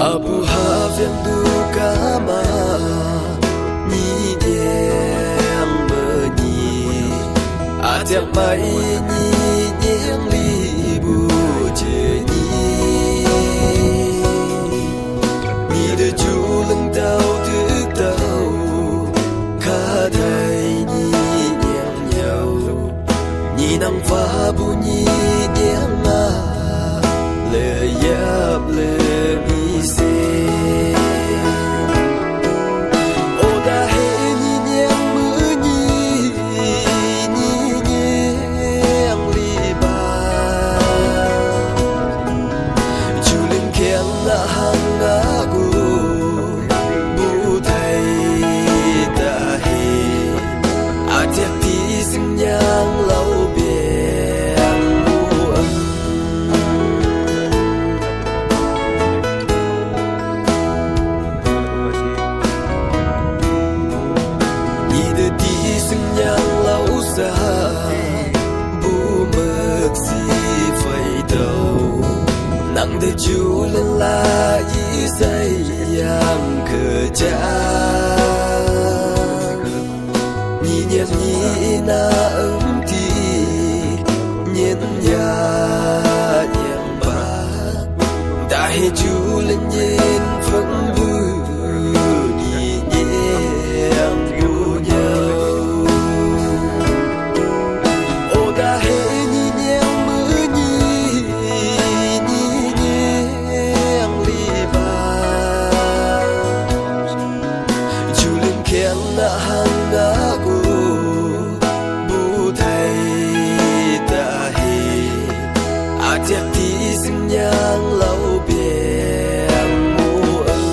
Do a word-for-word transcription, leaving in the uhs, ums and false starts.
Abu haviam du kama ni diang mani. Atiak mai ni diang li bu je ni. Ni de ju leng tau de tau. Ka dai ni diang yau. Ni nang fa bu ni diang ma. Le yap le mi se. O da he ni diang mu ni. Ni diang li ba. Ju ling kiang na hang na gu. Bu thai ta he. Atiak ti sing yang lau biang bu ang. Ni de ti sing yang lau sa. Bu mek si fai tau. Nang de ju len la i sai yang ke ja. Ni nian ni na em ti. Nian ya yang ba. Da he ju len nian feng bu. Ni nian bu nian. O da he ni nian mu ni. Ni nian li ba. Ju ling kiang na hang na gu. Bu thai ta he. Atiak ti sing yang lau biang mu ang.